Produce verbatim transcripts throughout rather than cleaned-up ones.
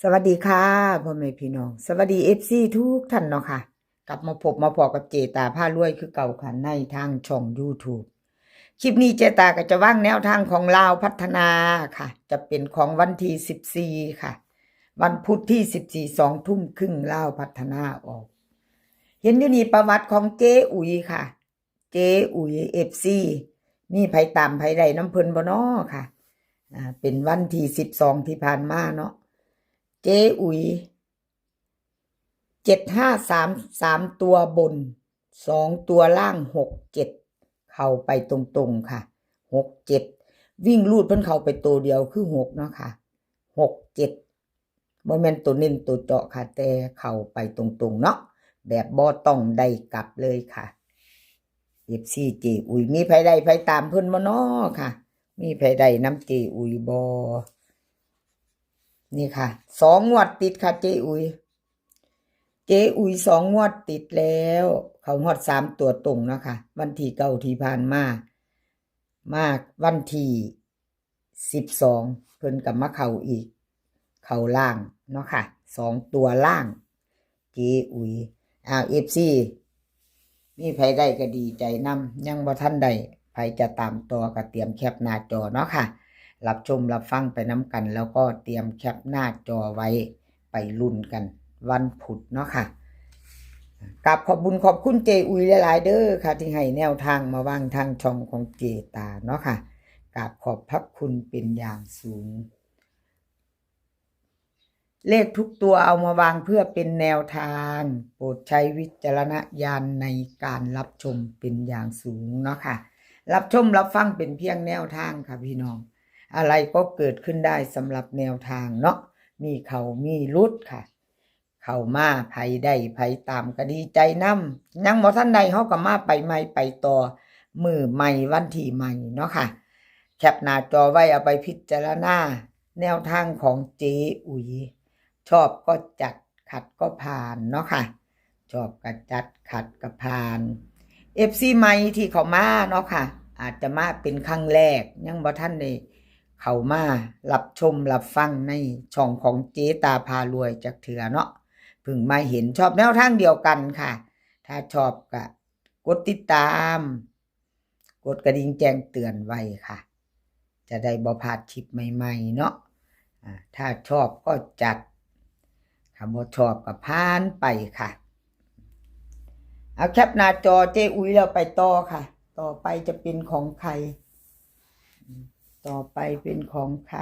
สวัสดีค่ะ พ่อแม่พี่น้อง สวัสดี เอฟซี ทุกท่านเนาะค่ะ กลับมาพบมาพอกับเจตาพารวยคือเก่าค่ะ ในทางช่อง YouTube คลิปนี้เจตาก็จะวางแนวทางของลาวพัฒนาค่ะ จะเป็นของวันที่ สิบสี่ ค่ะ วันพุธที่ สิบสี่ สองทุ่มครึ่ง ลาวพัฒนาออก เห็นอยู่นี่ประวัติของเจ๊อุ๋ยค่ะ เจ๊อุ๋ย เอฟซี มีไผตามไผได้นำเพิ่นบ่น้อค่ะ อ่า เป็นวันที่ สิบสอง ที่ผ่านมาเนาะ เจ๊อุ๋ย เจ็ดห้าสาม สามตัวบน สองตัวล่าง หกเจ็ด เข้าไปตรงๆค่ะ หกเจ็ด วิ่งรูดเพิ่นเข้าไปตัวเดียวคือ หก เนาะค่ะ หกเจ็ด บ่แม่นตัวเน้นตัวเจาะค่ะ แต่เข้าไปตรงๆเนาะ แบบบ่ต้องได้กลับเลยค่ะ เอฟซี เจ๊อุ๋ย มีไผได้ไผตามเพิ่นบ่น้อค่ะ มีไผได้นำเจ๊อุ๋ยบ่ นี่ค่ะ สองงวดติดค่ะ เจ๊อุ๋ย เจ๊อุ๋ย สองงวดติดแล้ว เข้าฮอดสามตัวตรงเนาะค่ะ วันที่เก้าที่ผ่านมา มาวันที่ สิบสอง เพิ่นก็มาเข้าอีก เข้าล่างเนาะค่ะ สองตัวล่าง เจ๊อุ๋ย อ้าว เอฟซี มีไผได้ก็ดีใจนำ ยังบ่ทันได้ ไผจะตามต่อก็เตรียมแคปหน้าจอเนาะค่ะ รับชมรับฟังไปนำกัน แล้วก็เตรียมแคปหน้าจอไว้ ไปลุ้นกันวันพุธเนาะค่ะ กราบขอบบุญขอบคุณเจ๊อุ๋ยหลายๆเด้อค่ะ ที่ให้แนวทางมาวางทางช่องของเจตาเนาะค่ะ กราบขอบพระคุณเป็นอย่างสูง เลขทุกตัวเอามาวางเพื่อเป็นแนวทาง โปรดใช้วิจารณญาณในการรับชมเป็นอย่างสูงเนาะค่ะ รับชมรับฟังเป็นเพียงแนวทางค่ะพี่น้อง อะไรก็เกิดขึ้นได้สำหรับแนวทางเนาะ มีเข้ามีหลุดค่ะ เข้ามาไผได้ไผตามก็ดีใจนำ ยังบ่ทันได้เฮาก็มาไปใหม่ไปต่อ มื้อใหม่วันที่ใหม่เนาะค่ะ แคปหน้าจอไว้เอาไปพิจารณา แนวทางของเจ๊อุ๋ย ชอบก็จัด ขัดก็ผ่านเนาะค่ะ ชอบก็จัด ขัดก็ผ่าน เอฟซี ใหม่ที่เข้ามาเนาะค่ะ อาจจะมาเป็นครั้งแรก ยังบ่ทันได้เข้ามารับชมรับฟังในช่องของเจตาพารวยจักเทื่อเนาะ เพิ่งมาเห็น ชอบแนวทางเดียวกันค่ะ ถ้าชอบก็กดติดตาม กดกระดิ่งแจ้งเตือนไว้ค่ะ จะได้บ่พลาดคลิปใหม่ๆเนาะ อ่า ถ้าชอบก็จัด ถ้าบ่ชอบก็ผ่านไปค่ะ เอาแคปหน้าจอเจ๊อุ๋ยแล้วไปต่อค่ะ ต่อไปจะเป็นของใคร ต่อไปเป็นของใคร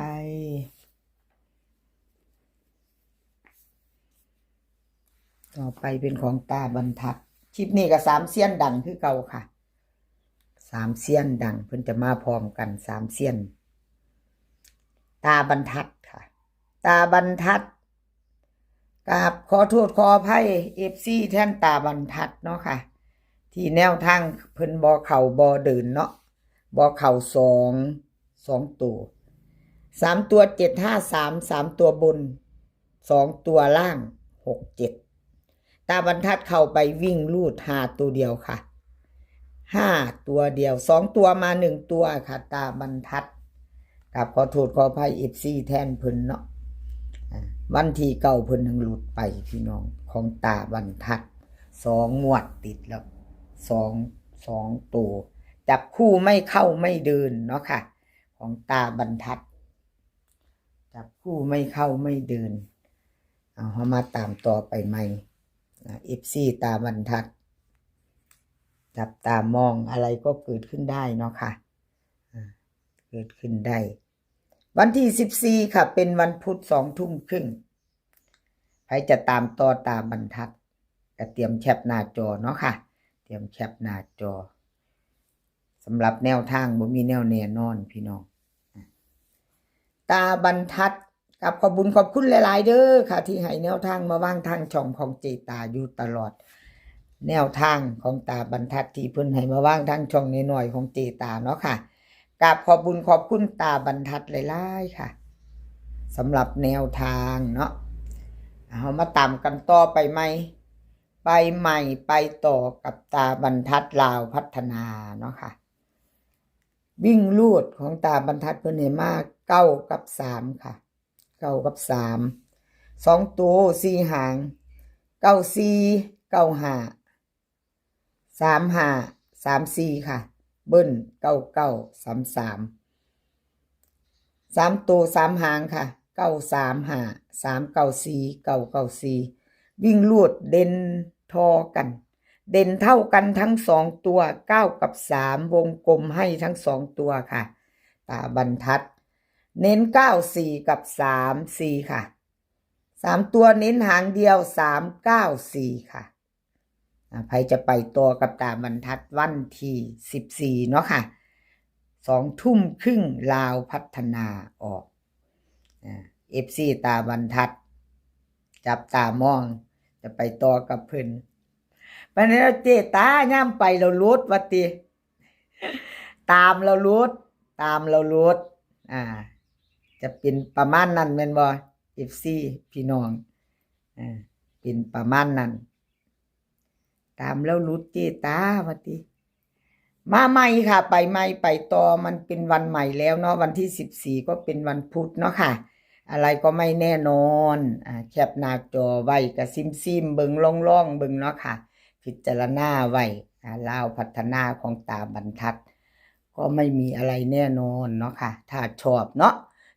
ต่อไปเป็นของตาบรรทัด คลิปนี้ก็สามเซียนดังคือเก่าค่ะ สามเซียนดัง เพิ่นจะมาพร้อมกัน สามเซียน ตาบรรทัดค่ะ ตาบรรทัด กราบขอโทษขออภัย เอฟซี แทนตาบรรทัดเนาะค่ะ ที่แนวทางเพิ่นบ่เข้าบ่เดินเนาะ บ่เข้าสอง สองตัว สามตัว เจ็ดห้าสาม สามตัวบน สองตัวล่าง หกเจ็ด ตาบรรทัดเข้าไปวิ่งรูดห้าตัวเดียวค่ะ ห้าตัวเดียว สองตัวมาหนึ่งตัวค่ะ ตาบรรทัด กราบขอโทษขออภัย เอฟซี แทนเพิ่นเนาะ อ่า วันที่เก้าเพิ่นยังหลุดไปพี่น้อง ของตาบรรทัด สองงวดติดแล้ว สอง สองตัว จับคู่ไม่เข้าไม่เดินเนาะค่ะ ของตาบรรทัด จับคู่ไม่เข้าไม่เดิน เอา เฮามาตามต่อไปใหม่ อ่า เอฟซี ตาบรรทัด จับตามอง อะไรก็เกิดขึ้นได้เนาะค่ะ อ่า เกิดขึ้นได้ วันที่ สิบสี่ ค่ะ เป็นวันพุธ สองทุ่มครึ่ง ใครจะตามต่อตาบรรทัด ก็เตรียมแคปหน้าจอเนาะค่ะ เตรียมแคปหน้าจอ สำหรับแนวทางบ่มีแนวแน่นอนพี่น้อง ตาบรรทัด กราบขอบบุญขอบคุณหลายๆเด้อค่ะ ที่ให้แนวทางมาวางทางช่องของเจตาอยู่ตลอด แนวทางของตาบรรทัดที่เพิ่นให้มาวางทางช่องน้อยๆของเจตาเนาะค่ะ กราบขอบบุญขอบคุณตาบรรทัดหลายๆค่ะ สำหรับแนวทางเนาะ เฮามาตามกันต่อไปใหม่ ไปใหม่ไปต่อกับตาบรรทัดลาวพัฒนาเนาะค่ะ วิ่งรูดของตาบรรทัดเพิ่นให้มา เก้ากับสามค่ะ เก้ากับสาม สองตัวสี่หาง เก้าสี่ เก้าห้า สามห้า สามสี่ ค่ะ เบิ้ล เก้าเก้า สามสาม สามตัวสามหางค่ะ เก้าสามห้า สามเก้าสี่ เก้าเก้าสี่ วิ่งรูดเด่นทอกัน เด่นเท่ากันทั้งสองตัว เก้ากับสาม วงกลมให้ทั้งสองตัวค่ะ ตาบรรทัด เน้น เก้าสี่ กับ สามสี่ ค่ะ สามตัวเน้นหางเดียว สามเก้าสี่ ค่ะ อ่า ใครจะไปต่อกับตาบรรทัดวันที่สิบสี่เนาะค่ะ สองทุ่มครึ่ง ลาวพัฒนาออก อ่า เอฟซี ตาบรรทัด จับตามอง จะไปต่อกับเพิ่น ไปแล้วเจตาย่ามไปแล้วหลุดว่าติ ตามแล้วหลุด ตามแล้วหลุด อ่า จะเป็นประมาณนั้นแม่นบ่ เอฟซี พี่น้อง อ่า เป็นประมาณนั้น ตามแล้วหลุดเจตาว่าติ มาใหม่ค่ะ ไปใหม่ไปต่อ มันเป็นวันใหม่แล้วเนาะ วันที่สิบสี่ก็เป็นวันพุธเนาะค่ะ อะไรก็ไม่แน่นอน อ่า แคปหน้าจอไว้ก็ซิมๆ เบิ่ง ลองๆ เบิ่งเนาะค่ะ พิจารณาไว้ อ่า ลาวพัฒนาของตาบรรทัด ก็ไม่มีอะไรแน่นอนเนาะค่ะ ถ้าชอบเนาะ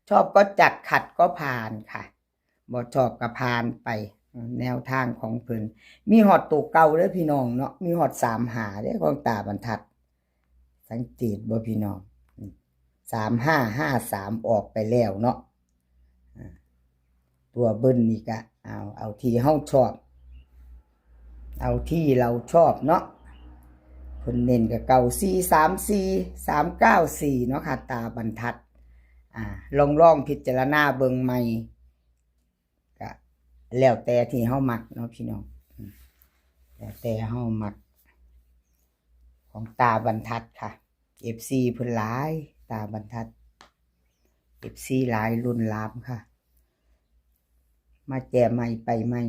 ชอบก็จัด ขัดก็ผ่านค่ะ บ่ชอบก็ผ่านไป แนวทางของเพิ่น มีฮอดตัวเก่าเด้อพี่น้องเนาะ มีฮอดสามห้าเด้อของตาบรรทัด สังเกตบ่พี่น้อง สามห้าห้าสาม ออกไปแล้วเนาะ อ่า ตัวเบิ้ลนี่ก็เอา เอาที่เฮาชอบ เอาที่เราชอบเนาะ เพิ่นเน้นก็ เก้าสี่สามสี่ สามเก้าสี่ เนาะค่ะ ตาบรรทัด อ่า ลองลองพิจารณาเบิ่งใหม่ ก็แล้วแต่ที่เฮามักเนาะพี่น้อง อืม แล้วแต่เฮามัก ของตาบรรทัดค่ะ เอฟซี เพิ่นหลาย ตาบรรทัด เอฟซี หลาย รุ่นหลามค่ะ มาแจมใหม่ไปใหม่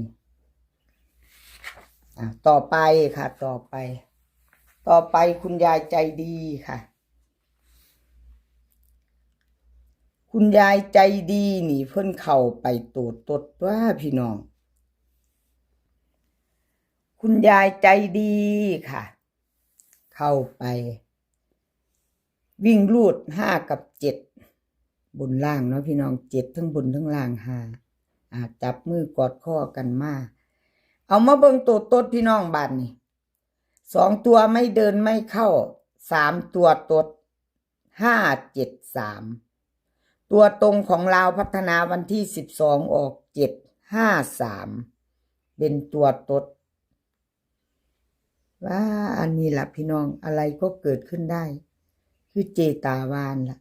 อ่ะ ต่อไปค่ะ ต่อไป ต่อไปคุณยายใจดีค่ะ คุณยายใจดีนี่เพิ่นเข้าไปโตดตดว่าพี่น้อง คุณยายใจดีค่ะ เข้าไป วิ่งรูด ห้า กับ เจ็ด บนล่างเนาะพี่น้อง เจ็ดทั้งบนทั้งล่าง ห้า อ่า จับมือกอดข้อกันมา เอามาเบิ่งโตดตดพี่น้องบาดนี่ สองตัวไม่เดินไม่เข้า สามตัวตด ห้าเจ็ดสาม ตัวตรงของลาวพัฒนาวันที่สิบสองออก เจ็ดห้าสาม เป็นตัวตด ว่าอันนี้ล่ะพี่น้อง อะไรก็เกิดขึ้นได้ คือเจตาวานล่ะ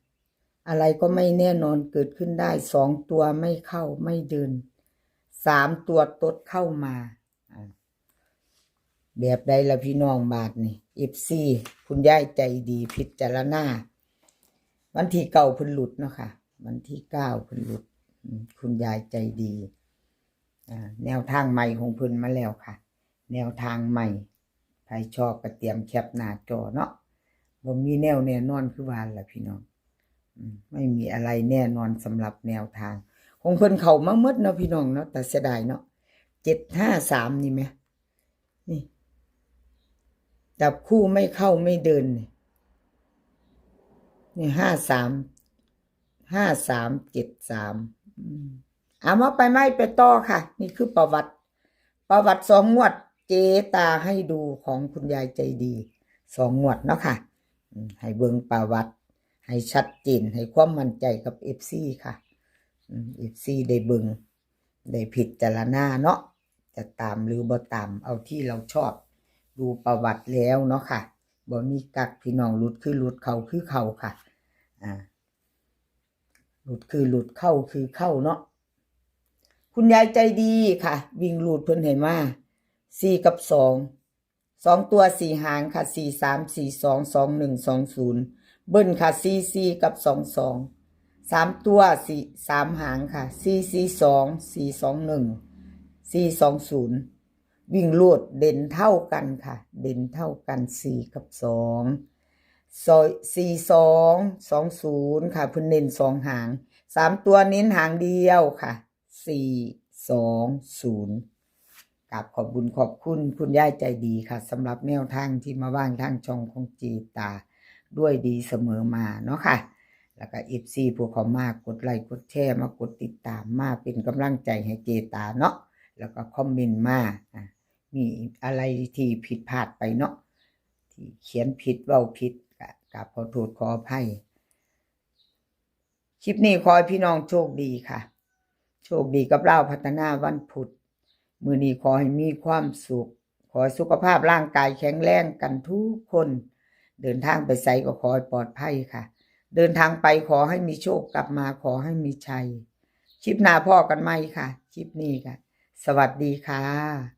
อะไรก็ไม่แน่นอนเกิดขึ้นได้ สองตัวไม่เข้าไม่เดิน สามตัวตดเข้ามา อ่า แบบใดล่ะพี่น้องบาดนี่ เอฟซี คุณยายใจดีพิจารณา วันที่เก้าเพิ่นหลุดเนาะค่ะ วันที่เก้าเพิ่นหลุด อืม คุณยายใจดี อ่า แนวทางใหม่ของเพิ่นมาแล้วค่ะ แนวทางใหม่ ใครชอบก็เตรียมแคปหน้าจอเนาะ บ่มีแนวแน่นอนคือว่าล่ะพี่น้อง อืม ไม่มีอะไรแน่นอนสำหรับแนวทาง ของเพิ่นเข้ามาหมดเนาะพี่น้องเนาะ แต่เสียดายเนาะ เจ็ดห้าสาม นี่แหม นี่ จับคู่ไม่เข้าไม่เดินนี่ นี่ ห้าสาม ห้าสามเจ็ดสาม อืม เอามาไปไม่ไปต่อค่ะ นี่คือประวัติ ประวัติสองงวด เจตาให้ดูของคุณยายใจดี สองงวดเนาะค่ะ อืม ให้เบิ่งประวัติ ให้ชัดเจน ให้ความมั่นใจกับเอฟซีค่ะ อืม เอฟซีได้เบิ่ง ได้พิจารณาเนาะ จะตามหรือบ่ตาม เอาที่เราชอบ ดูประวัติแล้วเนาะค่ะ บ่มีกักพี่น้อง หลุดคือหลุด เข้าคือเข้าค่ะ อ่า หลุดคือหลุด เข้าคือเข้าเนาะ คุณยายใจดีค่ะ วิ่งรูดเพิ่นให้มา สี่ กับ สอง สองตัวสี่หางค่ะ สี่สาม สี่สอง สองหนึ่ง สองศูนย์ เบิ้ลค่ะ สี่สี่ กับ สองสอง สามตัวสี่ สามหางค่ะ สี่สี่สอง สี่สองหนึ่ง สี่สองศูนย์ วิ่งรูดเด่นเท่ากันค่ะ เด่นเท่ากัน สี่ กับ สอง สอง สี่สอง สองศูนย์ ค่ะ เพิ่นเน้นสองหาง สามตัวเน้นหางเดียวค่ะ สี่ สองศูนย์ กราบขอบบุญขอบคุณคุณยายใจดีค่ะสำหรับแนวทางที่มาวางทางช่องของเจตาด้วยดีเสมอมาเนาะค่ะ แล้วก็ เอฟซี ผู้เข้ามากดไลค์กดแชร์มากดติดตามมาเป็นกำลังใจให้เจตาเนาะ แล้วก็คอมเมนต์มาอ่ะมีอะไรที่ผิดพลาดไปเนาะ ที่เขียนผิดเว้าผิดก็กราบขอโทษขออภัย คลิปนี้ขอให้พี่น้องโชคดีค่ะ โชคดีกับลาวพัฒนาวันพุธ มื้อนี้ขอให้มีความสุข ขอให้สุขภาพร่างกายแข็งแรงกันทุกคน เดินทางไปไสก็ขอให้ปลอดภัยค่ะ เดินทางไปขอให้มีโชค กลับมาขอให้มีชัย คลิปหน้าพ้อกันใหม่ค่ะ คลิปนี้ค่ะ สวัสดีค่ะ